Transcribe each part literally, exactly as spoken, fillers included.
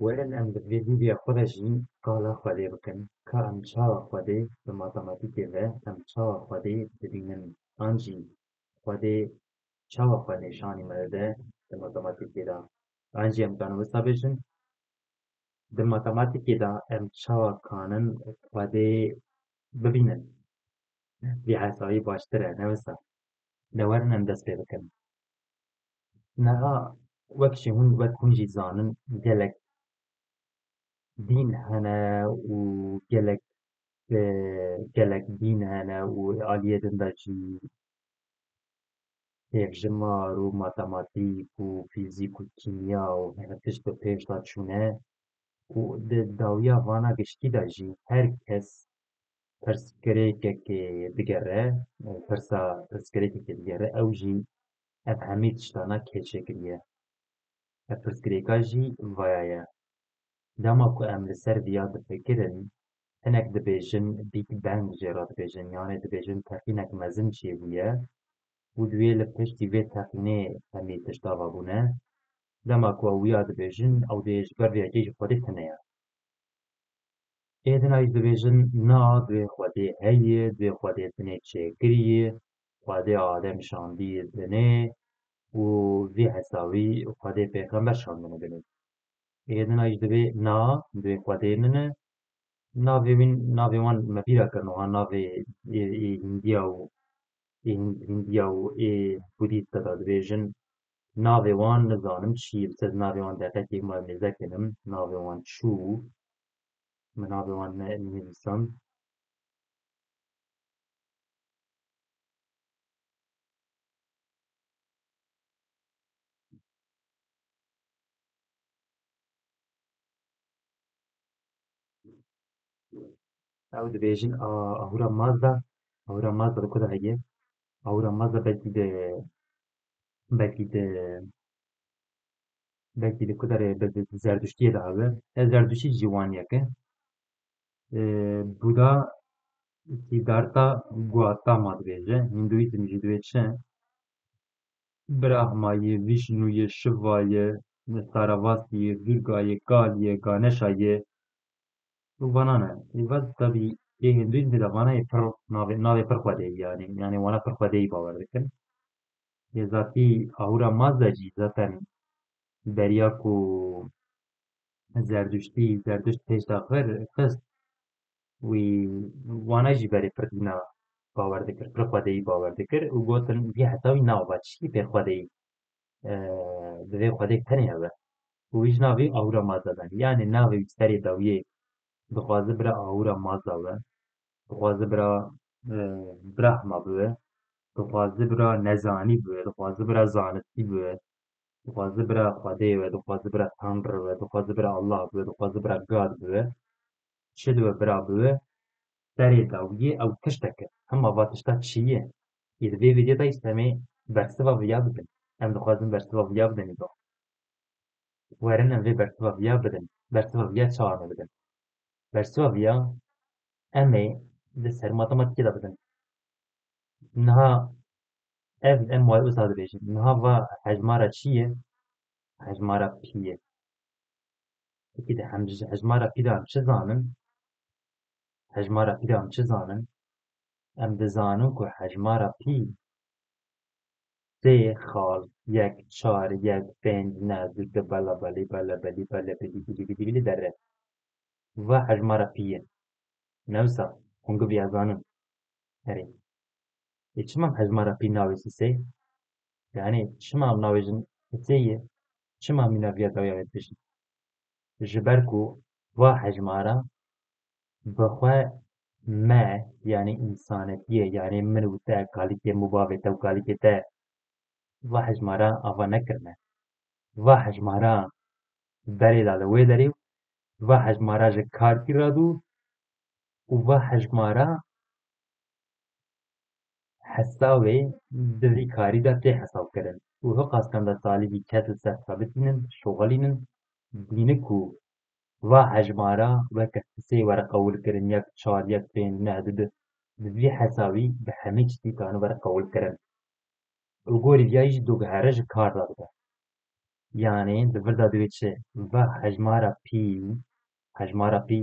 Werin em di vê vîdyoya xwe de jî qala Xwedê bikin, ka em çawa Xwedê di matematîkê ve, em çawa Xwedê dibînin, an jî Xwedê çawa xwe nîşanî me dide di matematîkê de. An jî em kanin wisa bêjin, di matematîkê de em çawa kanin Xwedê bibînin? Vî hesabî baştir e, ne wisa? De werin em dest pê bikin. Niha wek jî hûn, wek hûn jî zanin, gelek dîn hene û gelek, e, gelek dîn hene û aliyê din de jî hevjimar û matematîk û fîzîk û kîmya û hene tişt bi pêş de çûne û di dawiya vana giştî de jî her kes pirsgirêkekê digere, pirsa pirsgirêkekê digere, ew jî ev hemî tiştana kêşe kiriye. Ev pirsgirêka jî vaya ye. Dema ku em li ser viya difikirin, hinek dibêjin Big Bang jê re dibêjin, yanê dibêjin teqînek mezin çêbûye û divê li piştî vê teqînê hemî tişt ava bûne. Dema ku ew wiya dibêjin, ew dê ji ber vê yekê jî Xwedê tune ye. Ê din a jî dibêjin, na, divê Xwedê heye, divê Xwedê dinê çêkirî, Xwedê Adem şandî dinê û vî hesabî Xwedê pêxember şandine dinê. Ê din a jî dibê, na, divê Xwedê nine. Navê wîn, navê wan me bîra kir, niha navê ê, ê Hindiya û ê Hin-, Hindiya û ê Budîst de dibêjin. Navê wan nizanim çi ye, bi ser navê wan deqekê ma mêze kinim, navê wan çû, min navê wan ne-, nivîsand. Ew dibêjin, a, Ahura Mazda, Ahura Mazda li ku de heye? Ahura Mazda belkî di, belkî di, belkî di ku derê, bi, di Zerduştiyê de hebe. Ez Zerduştî jî wan yek e. E, Buda, Siddhartha Gautama dibêje. Hinduîzm jî divê çi? Brahma ye, Vishnu ye, Shiva ye, Saravati ye, Durga ye, Kali ye, Ganesha ye. Û vana ne. Ê va tabî ê Hinduîzmê de vana yê pir navê, navê pir xwedêyî yanî. Yanî wana pir xwedêyî bawer dikin. Yê zatî Ahura Mazda jî zaten beriya ku Zerduştî, Zerduşt pêş de xir, xist, wî wana jî berê pir dîna bawer dikir, pir xwedêyî bawer dikir û gotin, vî heta wî nava çi pê xwedêyî, e, divê xwedêk tenê hebe. Û wî ji navî Ahura Mazda danî. Yanî navê wî serê dawiyê dixwaze bira Ahura Mazda be, dixwaze bira, e, Brahma bibe, dixwaze bira nezanî bibe, dixwaze bira zanistî bibe, dixwaze bira Xwedê be, dixwaze bira Tanrı be, dixwaze bira Allah bibe, dixwaze bira God bibe. Çi dibe bira bibe, serê dawiyê ew tiştek e. Hema va tişta çi ye? Ê di vê vîdyoda îşte em ê bersiva viya bidin. Em dixwazin bersiva viya bidin îro. Werin em vê bersiva viya bidin. Bersiva viya çawa em ê bidin? Bersiva viya em ê di ser matematîkê de bidin. Niha ev em wayê wisa dibêjin. Niha va hejmara çi ye? Hejmara pî ye. Peki di hem-, hejmara pî de em çi zanin? Hejmara pî de em çi zanin? Em dizanin ku hejmara pî sê xal, yek, çar, yek, pênc, neh, du, du, bela, belî, bele, belî, bele, belî, belî, belî, belî, dere. Va hejmara pî ye. Ne wisa, hûn giviya zanin. Erê. Ê çima hejmara pî navêjî sê? Yanî çima em navêjin sê ye? Çima mîna viya dawiya vê dibêjin? Ji ber ku va hejmara bi xwe me, yanî însanetiyê, yanî min û te, kalîkê min û bavê te û kalîkê te, va hejmara ava nekirine. Va hejmara berê da li wê derê û va hejmara ji karkî radû û va hejmara hesabê di vî karî de tê hesabkirin û hiqas kenda talîbî kes li ser xwe bitînin, şoxelînin, dîni ku va hejmara weke sê were qewil kirin, yek, çar, yek, pênc, neh, du, du, bi vî hesabî bi hemî tiştî kane were qewil kirin. Li gorî viya jî doghere ji kar de bibe. Yanî di vir de divê çi? Va hejmara pî, hejmara pî,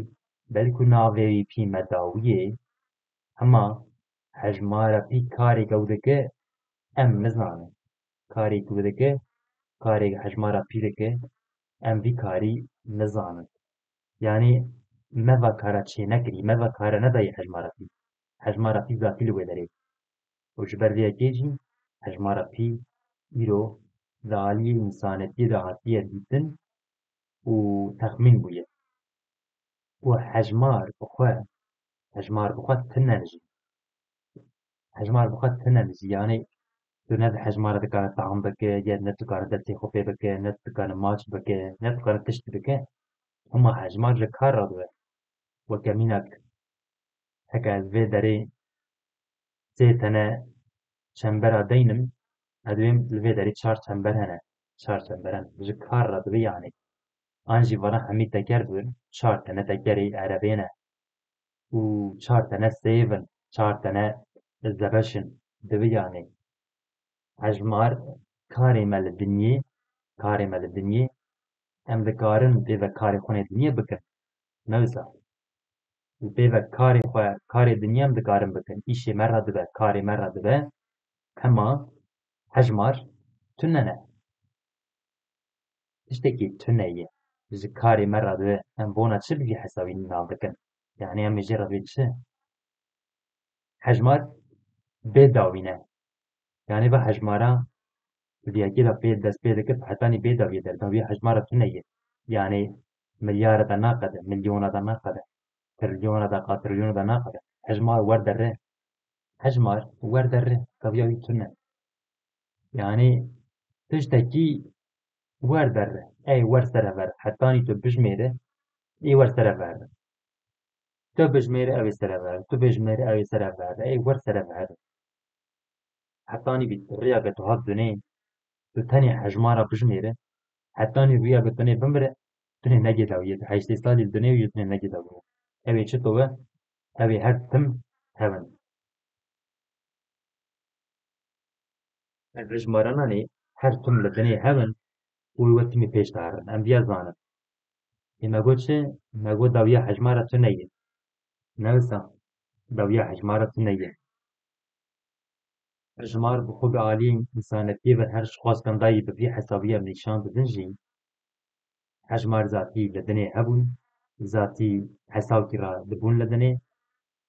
belkû navê wî pî me dawiyê, hema hejmara pî karê ew dike, em nizanin. Karê ku dike, karê hejmara pî dike, em vî karî nizanin. Yanî me va kara çênekirî, me va kara nedayê hejmara pî. Hejmara pî zatî li wê derê. Û ji ber vê yekê jî hejmara pî îro di aliyê însanetiyê de hatiye dîtin û texmîn bûye. Û hejmar bi xwe, hejmar bi xwe tune ne jî. Hejmar bi xwe tune ne jî. Yanî tu ne di hejmara dikare taham bike, ya ne dikare destê xwe pê bike, ne dikare maç bike, ne dikare tişt bike. Hema hejmar ji kar re dibe. Weke mînak, heke ez vê derê sê tene çembera deynim, ez dibêm li vê derê çar çember hene. Çar çember hene. Ji kar re dibe yanî. An jî vana hemî teker dibin, çar tene tekerê erebê ne. Û çar tene sêv in, çar tene zebeş in. Dibe yanî. Hejmar karê me li dinyê, karê me li dinyê, em dikarin pê ve karê xwe nê dinyê bikin. Ne wisa. Û pê ve karê xwe, karê dinyê em dikarin bikin. Îşê me re dibe, karê me re dibe. Hema hejmar tune ne. Tiştekî tune ye. Ji karê me re dibe. Em bona çi bi vî hesabî nav dikin? Yanî em ê jê re dibê çi? Hejmar bê dawî ne. Yanî va hejmara viyekê de pê dest pê dikir, hetanî bê dawiyê der. Dawiya hejmara tune ye. Yanî milyara de naqede, milyona de naqede, trilyona de, qatrilyona de naqede. Hejmar wer derre. Hejmar wer derre. Dawiya wî tune. Yanî tiştekî wer derre. Ey wer serever. Hetanî tu bijmêre, ê wer serever. Tu bijmêre ew ê serever. Tu bijmêre ew ê serever. Ey wer serever. Hetanî bî riyake tu hat dunê, tu tenê hejmara bijmêre. Hetanî riyake tu nê bimire, tu nê negê dawiyê. Tu heştê salî li dunê û tu nê negê dawiyê. Ew ê çi to we? Ew ê her tim hevin. Ev hejmarananê her tim li dinê hev in û wê timî pêş de herin. Em viya zanin. Ê me got çi? Me got dawiya hejmara tune ye. Ne wisa? Dawiya hejmara tune ye. Hejmar bi xwe bi aliyê însanetiyê ve her ji xwe standayî bi vî hesabî em nîşan didin jî, hejmar zatî li dinê hebûn, zatî hesawkî re dibûn li dinê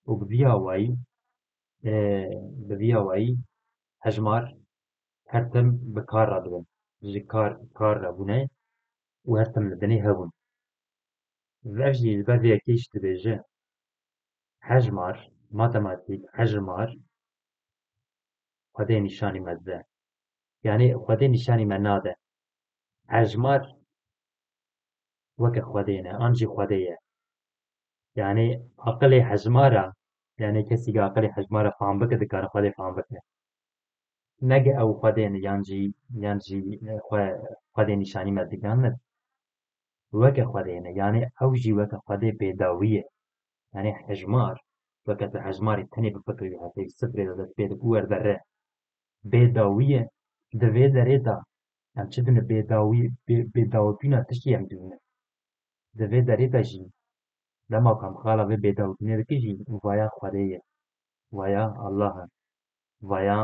û bi vî awayî, e, bi vî awayî hejmar her tim bi kar re dibin. Ji kar, kar re bûne û her tim li dinê hebûn. Ev jî ji ber vê yekê jî dibêje, hejmar, matematîk, hejmar, Xwedê nîşanî me dide. Yanî Xwedê nîşanî me nade. Hejmar weke Xwedê ne, an jî Xwedê ye. Yanî aqilê hejmara, yanî kesî ke aqilê hejmara fam bike, dikare Xwedê fam bike. Nege ew Xwedê ne, yan jî, yan jî xwe, Xwedê nîşanî me digan ne. Weke Xwedê ne, yanî ew jî weke Xwedê bêdawî ye. Yanî hejmar, weke tu hejmarê tenê bifikirî, heta sifrê de dest pê dike û wer derre. Bêdawî ye, di vê derê de em çi dibine bêdawî, bê-, bêdawîbûna tiştî em dibine. Di vê derê de jî dema ku em xala vê bêdawîbûnê dikin jî, vaya Xwedê ye, vaya Allah e, vaya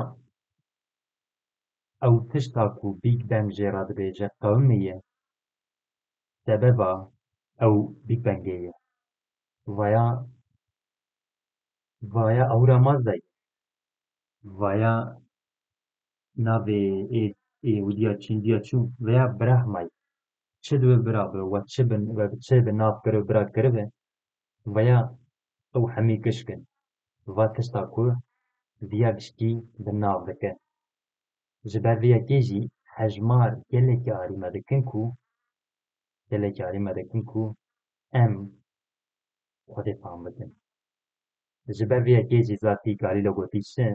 ew tişta ku Big Bang jê re dibêje qewimê ye, sebeba ew Big Bangê ye. Vaya, vaya Ahura Mazda ye. Vaya navê ê, ê widiya çîndiya çû, veya Brahma ye. Çi dibe bira be, we çi bi, we bi çi bi nav kiribe, bira kiribe, veya ew hemî gişk in. Va tişta ku viya gişkî bi nav dike. Ji ber vê yekê jî hejmar gelekî arî me dikin ku, gelekî arî me dikin ku em Xwedê fam bikin. Ji ber vê yekê jî zatî Galîlo gotî çi?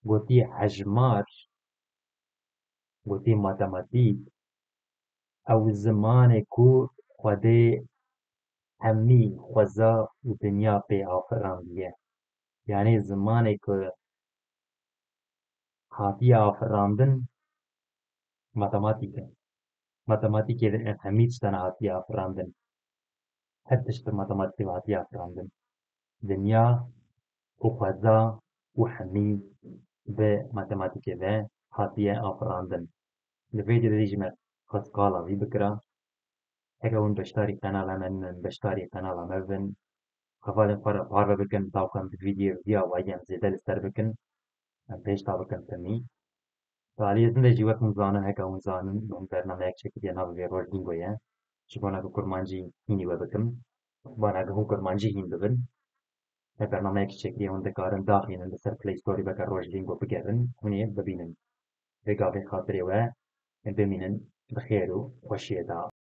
Gotî hejmar, gotî matematîk, ew zimanê ku Xwedê hemî xweza û dinya pê afirandiye. Yanî zimanê ku hatiye afirandin, matematîk e. Matematîkê de ev hemî tiştana hatiye afirandin. Her tişt bi matematîkê ve hatiye afirandin. Dinya û xweza û hemî bi matematîkê ve hatiye afirandin. Li vê dî de jî me xwest qala vî bikira. Heke hûn beşdarî qenala me nin, beşdarî qenala me bibin. Hevalên xwe re parve bikin, da ku em bi vîdyoyê viya wayî em zêde li ser bikin. Em pêş da bikin tinî. Di aliyê din de jî wek hûn zanin, heke hûn zanin, min bernameyek çêkiriye navê vê Roj Lîngo ye. Ji bona ku kurmancî hînî we bikim. Bona ku hûn kurmancî hîn bibin. Ev bernameyek çêkiriye hûn dikarin daxînin li ser Play Storê veke Roj Lîngo bigerin, hûn ê bibînin. Vê gavê xatirê we bimînin bi xêr û xweşiyê de.